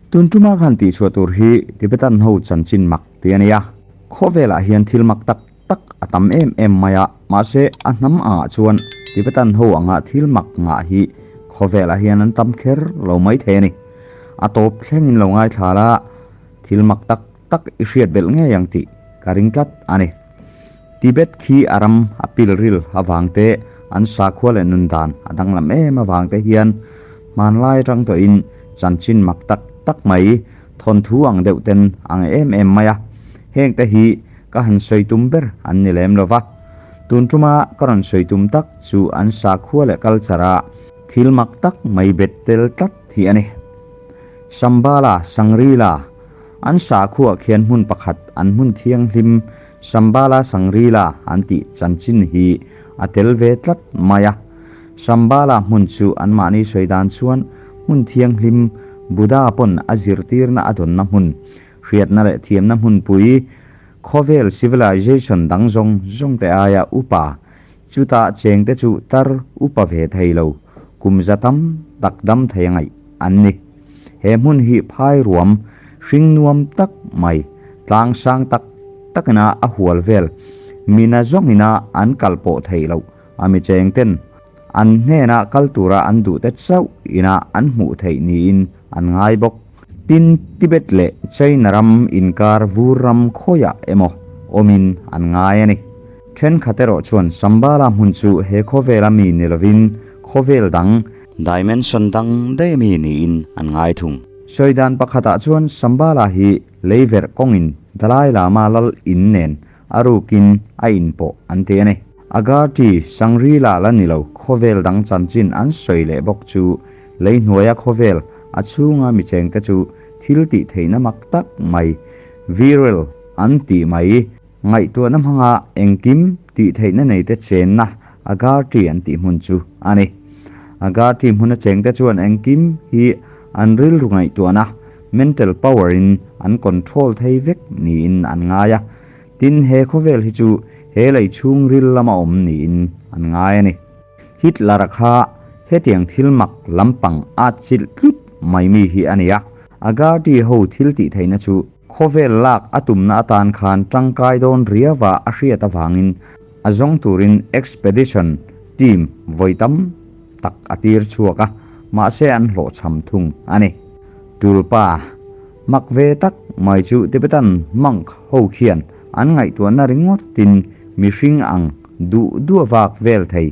Tun tuma khan tihchhuah tur hi Tibetan ho chanchin mak tih a ni a, khawvelah hian thil mak tak tak a tam em em mai a, mahse a hnam angah chuan Tibetan ho anga thil mak ngah hi khawvelah hian an tam kher lo mai thei a ni. A tawp thlengin lo ngaithla la, thil mak tak tak i hriat belh ngei ang tih ka ring tlat a ni. Tibet khi a ram a pilril avang te, an sakhua leh nun dan a danglam em avang te hian hmanlai atang tawhin chanchin mak tak tak mai thawnthu ang deuh ten a nge em em mai a. Heng te hi ka han sawi tum ber an ni lem lo va. Tun tuma ka rawn sawi tum tak chu an sakhua leh culture a thil mak tak mai bet tel tlat hi a ni. Shambhala, Shangri-La, An sakhuah khian hmun pakhat an hmun thianghlim Shambhala Shangrila an tih chanchin hi a tel ve tlat mai a. Shambhala hmun chu anmahni sawi dan chuan hmun thianghlim Buddha pawn a zirtirna a dawnna hmun, hriatna leh thiamna hmunpui, khawvel civilization dang zawng zawng te aia upa, chutah chengte chu tar upa ve thei lo, kum za tam tak dam thei a ngaih an ni. He hmun hi phai ruam hring nuam tak mai, tlang sang tak takina a hual vel, mina zawngina an kal pawh theih loh a mi cheng ten an hnena kal tura an duh te chauh ina an hmuh theih niin an ngai bawk. Tin, Tibet leh China ram inkar vur ram khawiah emaw awmin an ngai a ni. Thenkhat erawh chuan Shambhala hmun chu he khawvela mi ni lovin khawvel dang, Dimension dang daih mi niin an ngai thung. Sawi dan pakhatah chuan Shambhala hi leiverh kawngin Dalai Lama lal in nen a rukin a inpawh an ti a ni. Agarthi, Shangri-La la ni lo khawvel dang chanchin an sawi leh bawk chu lei hnuaia khawvel a chhunga mi chengte chu thil tih theihna mak tak mai, viral an tih mai, Ngaihtuahna hmanga engkim tih theihna neite chenna Agarthi an tih hmun chu a ni. Agarthi hmuna chengte chuan engkim hi an rilru ngaihtuahna, mental power, in an control thei vek niin an ngai a. Tin, he khawvel hi chu he lei chhungril lama awm niin an ngai a ni. Hitler-a kha hetiang thil mak lampang at chilh tlut mai mi hi a ni a. Agarthi ho thil tih theihna chu Khawvel lak a tumna atan khan tangkai dawn riauva a hriat avangin a zawng turin expedition team vawi tam tak a tir chhuak a, mahse an hlawhchham thung a ni. Tulpa mak ve tak mai chu Tibetan monk ho khian an ngaihtuahna ringawtin mihring ang duh duh vak vel thei,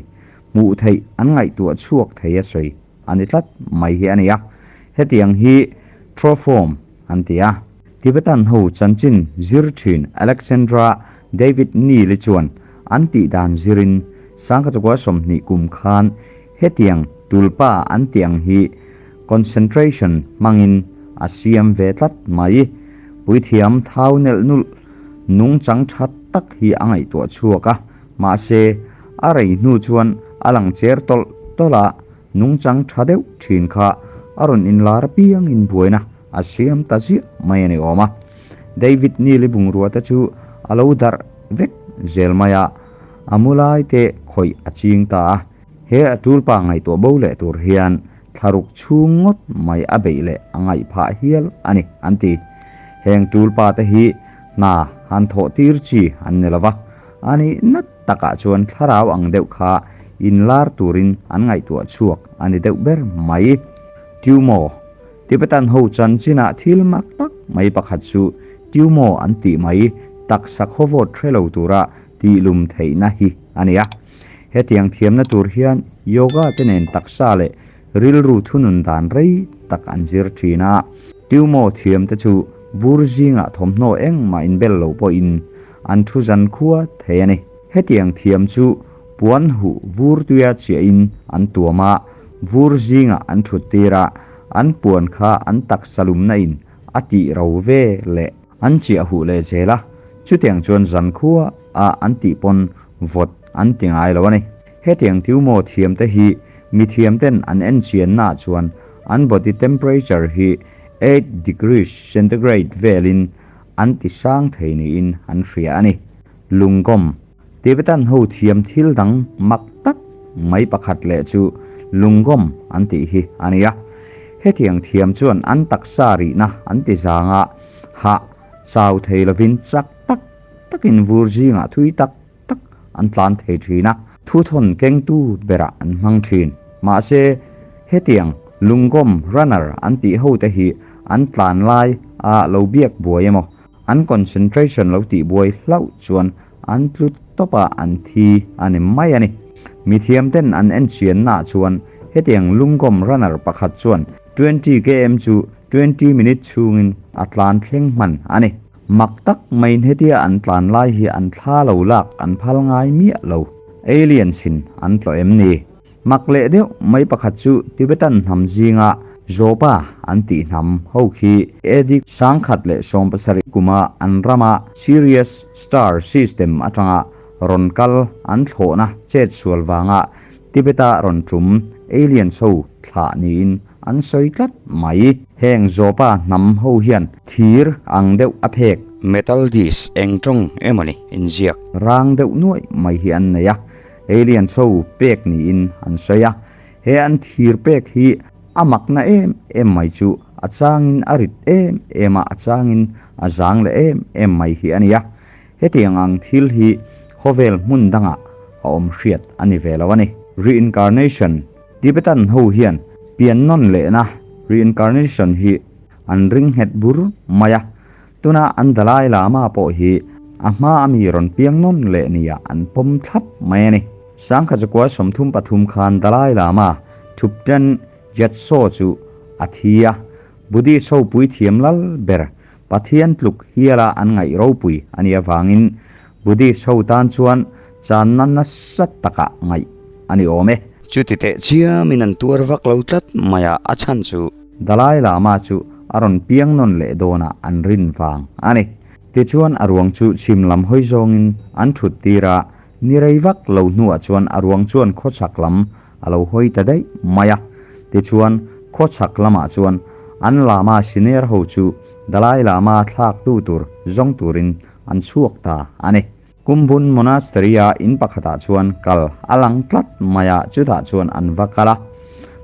hmuh theih an ngaihtuah chhuak thei a sawi a ni tlat mai hi a ni a, hetiang hi Troform an ti a. Tibetan ho chanchin zir thin Alexandra David Neal-i chuan an tih dan zirin Sangkachukua 20 kum khan hetiang tulpa an tih ang hi concentration hmangin a siam ve tlat mai. Puithiam thau nelh nulh nungchang tha tak hi a ngaihtuah chhuak a, mahse a rei hnu chuan a lang cher tawlh tawlh a, Nungchang tha deuh thin kha a rawn inlar apiangin buaina a siam ta ziah mai a ni awm a. David Neal-i bungrua te chu a lo darh vek zel mai a, a mu lai te khawih a ching ta a. He a tulpa ngaihtuah bo leh tur hian thlaruk chhung ngawt mai a beih leh a ngaih phah hial a ni an ti. Heng tulpa te hi hna han thawh tir chi an ni lo va, a nih nat takah chuan thlarau ang deuh kha inlar turin an ngaihtuah chhuak a ni deuh ber mai. Tumo, Tibetan ho chanchinah thil mak tak mai pakhat chu Tumo an tih mai taksa khawvawt hre lo tura tihlum theihna hi a ni a. Hetiang thiamna tur hian yoga te nen taksa leh rilru thunun dan rei tak an zir thin a. Tumo thiamte chu vur zingah thawmhnaw engmah inbel lo pawhin An thu zan khua thei a ni. Hetiang thiam chu puan huh vur tuia chiahin an tuam a, vur zingah an thut tir a, an puan kha an taksa lumna in a tih ro ve leh an chiah huh leh zel a, chutiang chuan zan khua a an tih pawn vawt an ti ngai lo a ni. Hetiang tiu maw thiam te hi mi thiam ten an en chianna ah chuan an body temperature hi 8 degrees centigrade velin an ti sang thei niin an hria a ni. Lungkawm, Tibetan ho thiam thil dang mak tak mai pakhat leh chu lungkawm an tih hi a ni a. Hetiang thiam chuan an taksa rihna an ti zang a, hah chau thei lovin chak tak takin vur zingah thui tak tak an tlan thei thin a, thuthawn kengtu berah an hmang thin. Mahse, hetiang lungkawm runner an tih hote hi an tlan lai a lo biak buai emaw, an concentration lo tih buai hlauh chuan an tlu tawp a, an thi a ni mai a ni. Mithiam ten an enchiannaah chuan hetiang lungkawm runner pakhat chuan 20 km chu 20 minute chhungin a tlan thleng hman a ni. Mak tak maiin hetia an tlan lai hi an thla lo lak an phal ngai miah lo. Aliens in an tlawh em ni? Mak leh deuh mai pakhat chu Tibetan hnam zinga Zopa an tih hnam ho khi AD 1017 kuma an rama Sirius star system atanga rawn kal an thlawhna chet sual vanga Tibet-a rawn tum aliens ho thlah niin an sawi tlat mai. Heng Zopa hnam ho hian thir ang deuh a phek. Metal disc eng tawng emawni inziak. Rang deuh nuaih mai hi an nei a, aliens ho pek niin an sawi a. He an thir pek hi a makna em em mai chu a changin a rit em em a, a changin a zang leh em em mai hi a ni a. Hetiang ang thil hi khawvel hmun dangah a awm hriat a ni ve lo a ni. Reincarnation, Tibetan ho hian pian nawn lehna reincarnation hi an ring nghet bur mai a, tuna an Dalai Lama pawh hi a hma a mi rawn piang nawn leh nia an pawm thlap mai a ni. Sangkhachakual 33 khan Dalai Lama Thupten Gyatso chu a thi a, Buddhist ho puithiam lal ber Pathian tluk hiala an ngaih ropui a nih avangin Buddhist ho tan chuan channa nasa takah ngaih a ni awm e. Chuti teh chiamin an tuar vak lo tlat mai a, a chhan chu. Dalai Lama chu a rawn piang nawn leh dawnah an rin vang a ni. Tichuan a ruang chu chhim lam hawi zawngin an thut tir a, ni rei vak lo hnuah chuan a ruang chuan khawchhak lam a lo hawi ta daih mai a. Tichuan, khawchhak lamah chuan an Lama senior ho chu Dalai Lama thlaktu tur zawng turin an chhuak ta a ni. Kumbhun Monastery-a in pakhatah chuan kal a lang tlat mai a, chutah chuan an va kal a.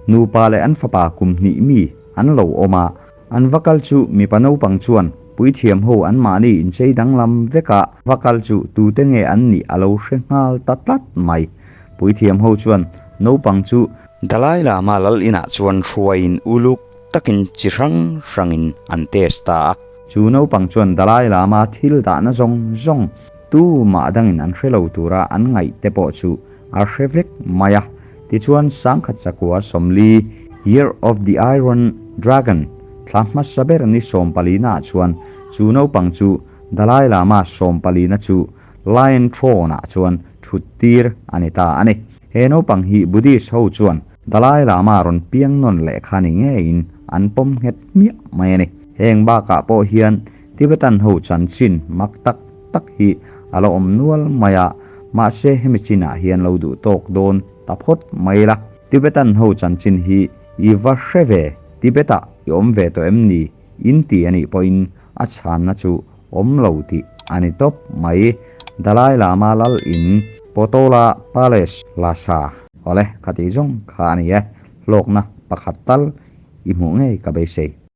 Nupa leh an fapa kum hnih mi an lo awm a, an va kal chu mipa naupang chuan puithiam ho anmahni inchei danglam veka va kal chu tute nge an nih a lo hre nghal ta tlat mai. Puithiam ho chuan naupang chu. Dalai Lama lal inah chuan hruaiin uluk takin chi hrang hrangin an test ta a. Chu naupang chuan Dalai Lama thil dahna zawng zawng tu mah dangin an hre lo tura an ngaih te pawh chu a hre vek mai a. Tichuan 1040 Year of the Iron Dragon thla hmasa ber ni sawmpalina ah chuan chu naupang chu Dalai Lama sawmpalina chu Lion Throne ah chuan thut tir a ni ta a ni. He naupang hi Buddhist ho chuan Dalai Lama rawn piang nawn leh kha ni ngeiin an pawm nghet hmiah mai a ni. Heng bakah pawh hian Tibetan ho chanchin mak tak tak hi a la awm nual mai a, mahse hemi chinah hian lo duh tawk dawn ta phawt mai la. Tibetan ho chanchin hi i va hre ve, Tibet-ah i awm ve tawh em ni? In ti a nih pawhin a chhanna chu awm lo tih a ni tawp mai. Dalai Lama lal in Potala Palace Lhasa. Awle, khati zawng kha a ni e. Hlawkna pakhat tal i hmuh ngei ka beisei.